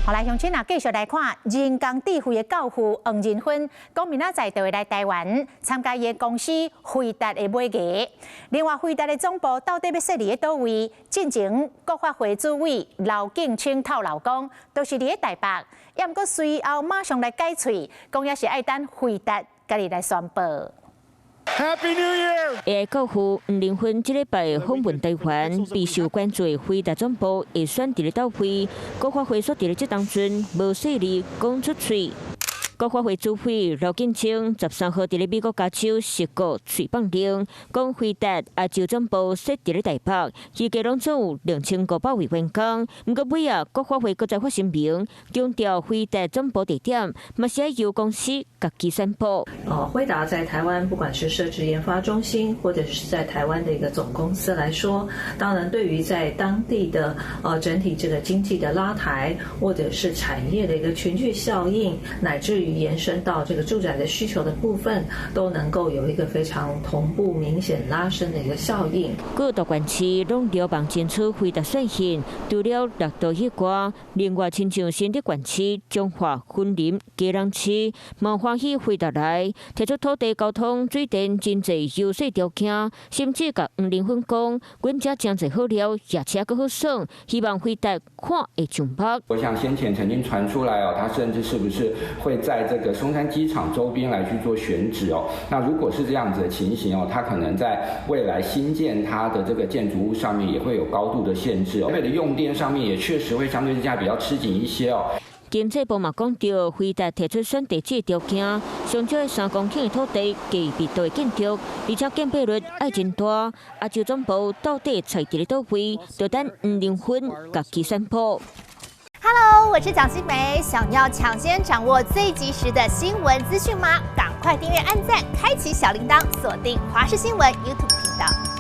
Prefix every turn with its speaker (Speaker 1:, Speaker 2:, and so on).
Speaker 1: 好來，鄉親啊，繼續來看人工智慧的教父黃仁勳，講明仔載就會來台灣參加伊的公司輝達的尾牙。另外，輝達的總部到底欲設佇佗位？進前國發會主委劉建清透露講，都是佇咧台北。也毋過隨後馬上來改喙，講也是愛等輝達家己來宣布。
Speaker 2: Happy New Year！
Speaker 3: AI 教父黃仁勳這禮拜訪問台灣，備受關注的輝達總部會選佇咧佗位？國發會所佇咧這當陣無細膩講出喙。國發會主委劉建清13號佇咧美國加州矽谷喙放冷，講輝達亞洲總部設佇咧台北，預計攏總有2500位員工。毋過尾仔，國發會閣再發聲明，強調輝達總部地點嘛是愛由公司家己宣布。
Speaker 4: 輝達在台灣，不管是設置研發中心，或者是在台灣的一個總公司來說，當然對於在當地的整體這個經濟的拉抬，或者是產業的一個群聚效應，乃至於延伸到這個住宅的需求的部分，都能夠有一個非常同步明顯拉升的一個效應。
Speaker 3: 各大縣市攏流亡爭取輝達選線，除了六都以外，另外親像新竹縣市、彰化、雲林、基隆市，嘛歡喜輝達來，提出土地、交通、水電真濟優勢條件，甚至共黃仁勳講，阮遮誠濟好料，夜車閣好耍，希望輝達看會上目。
Speaker 5: 我想先前曾經傳出來哦，他甚至是不是會在這個松山機場周邊來去做選址哦？那如果是這樣子的情形哦，它可能在未來新建它的這個建築物上面也會有高度的限制哦。台北的用電上面也確實會相對之下比較吃緊一些哦。
Speaker 3: 經濟部嘛講著，輝達提出選地址條件，上少3公頃的土地、低密度的建築，而且建蔽率愛真大。亞洲總部到底設佇咧佗位，就等黃仁勳家己宣布。
Speaker 6: Hello，我是蔣新梅，想要搶先掌握最及時的新聞資訊嗎？趕快訂閱、按讚、開啟小鈴鐺，鎖定華視新聞 YouTube 頻道。